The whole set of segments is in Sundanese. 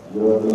Amen.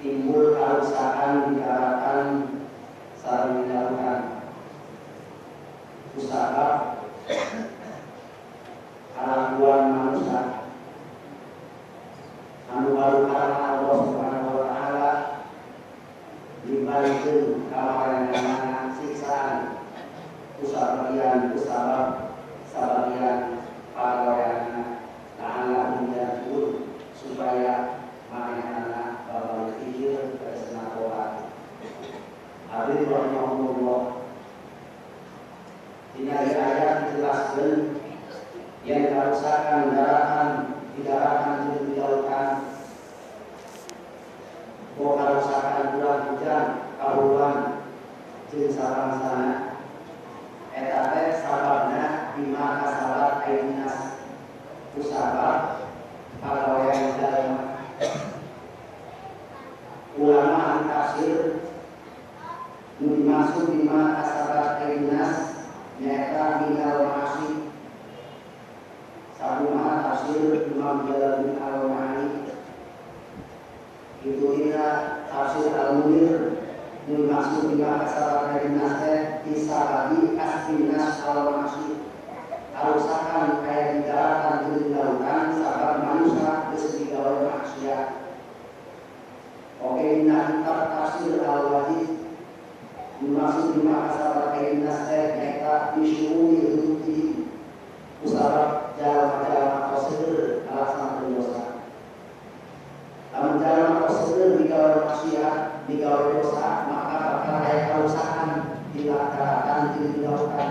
Timbul karusakan di daratan sareng di lautan. Kusabab kalakuan manusia anu baru karena Allah Subhanahu wa taala dibalikeun ka maranehna siksaan kusabagian kusabab sabagian pagaweanna la'allahum yarji'un supaya maranehna babalik pikir tegasna tobat. Hadirin rahimakumullah. Dina ayat dijelaskeun yang karusakan daratan di daratan jeung di lautan, bahwa karusakan kurang hujan karuan jeung sabangsana eta teh sababna bima kasabat ainas kusabab pagawean jalma. Ulama ahli tafsir nu dimaksud bima kasabat ainas nyaeta minal ma'asi. Sakumaha tafsir Imam Jalaluddin Al-Ma'ani itu dina tafsir Al-Munir nu dimaksud bima kasabat ainas teh disababi kasbinas al-ma'asi. Karusakan aya di daratan jeung di lautan sabab manusia geus digawe maksiat. Oke, dina kitab tafsir Al-Wahid dimaksud bima kasabat ainas teh nyaeta bisyu'uni dzunubihim kusabab jalma-jalma qasir ngalaksanakeun dosa. Lamun jalma qasir digawe maksiat, digawe dosa, maka bakal aya karusakan di daratan jeung di lautan.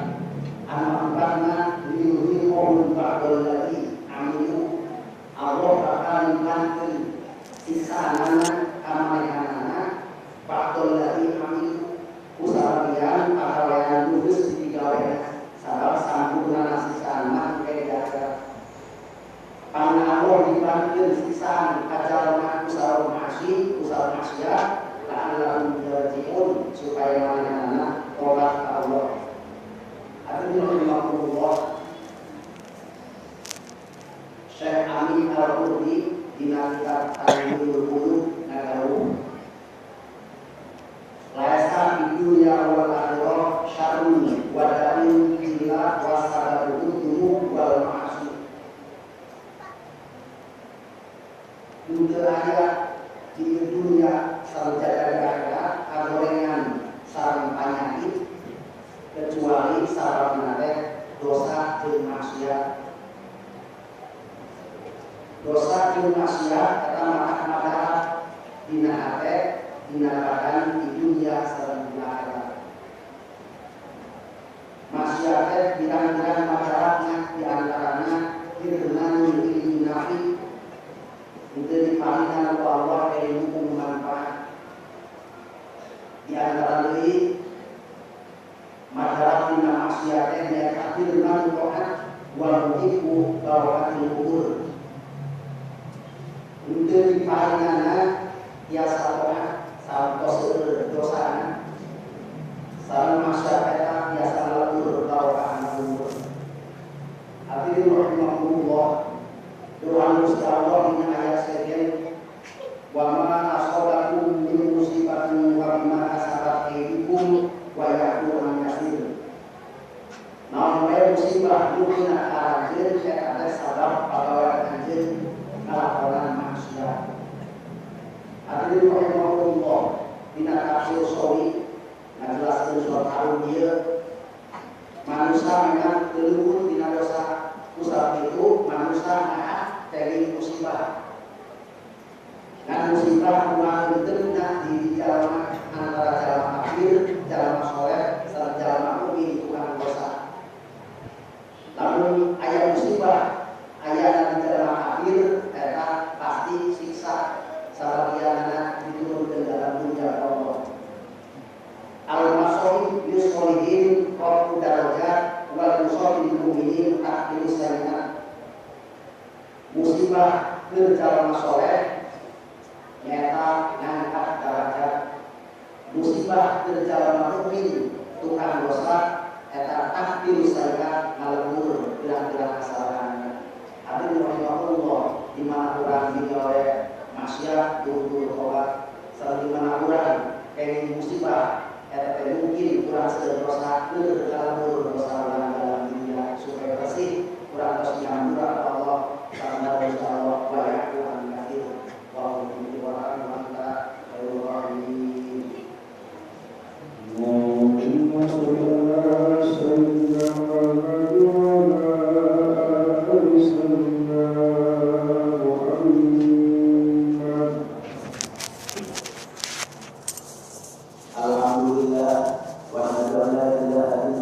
Anu akibatna liyuhiqahum ba'dal ladzi amilu, Allah bakal nimpankeun siksaanana ka manehanana ba'dal ladzi amilu kusabagian pagawean nu geus digawena sabab sampurnana siksaan mah engke di akhirat. Pangna Allah dipanggil siksaan ka jalma kusabab maksi kusabab maksiat la'allahum yarji'un supaya manehanana tobat ka Allah. Hadirin rahimakumullah. Syekh Amin Al-Qurdi dina kitab Tanwirul Qulub ngadawuh laisa fid dunya wal akhirah syarrun wa da'un illa wasababu dzunub wal ma'asi. Henteu aya di dunia sareng jaga di akhirat kagorengan sareng panyakit kecuali sababna teh dosa jeung maksiat. Dosa jeung maksiat eta maka madarat dina hate dina badan di dunia sareng di akhirat. Maksiat teh pirang-pirang madaratna di antarana hirmanul ilmi nafi henteu diparinan ku Allah ilmu manfaat. Di antara deui madarat dina maksiat teh nyaeta hirmanul taat wal muhibbu barakatil kubur. Henteu diparinana tiasa taat sampos seueur dosana sareng maksiat eta tiasa ngalebur barokah kubur. Hadirin rahimakumullah. Doa Gusti Allah dina ayat sekian wa ma asabakum min musibatin wa bima kasabat aydikum wa ya'fu an katsir. Naon wae musibah nu kena ka anjeun eta teh sabab pagawean anjeun ngalakonan maksiat. Hadirin rahimakumullah. Dina tafsir Sawi ngajelaskeun surat Ar-Rum ieu manusia memang teu dina dosa. Kusabab itu manusia naat teuing musibah. Ngan musibah kumaha bentenna di jalma antara jalma kafir, jalma soleh, sareng jalma mukmin tukang dosa. Lamun aya musibah aya di jalma kafir eta pasti siksa sabagianna diturunkeun dalam dunia Allah. Al-masahib lis-sholihin rafu darajat wal musahib lil mu'minin takdiru sayyi'at. Musibah keur jalma soleh nyaeta ngangkat darajat. Musibah keur jalma mukmin tukang dosa eta takdiru sayyi'at ngalebur pirang-pirang kesalahan. Hadirin rahimakumullah, di mana urang digawe maksiat buru-buru tobat. Tapi mana urang kenging musibah eta teh mungkin urang seueur dosa keur kalebur dosa urang dalam dunia supaya bersih urang tos dihampura ku Allah karena dosa Allah wa ya'fu an katsir wa wa anta khairur rahimin. Allahumma shalli ala sayyidina Muhammad wa ala ali sayyidina Muhammad. Alhamdulillah wa la ilaha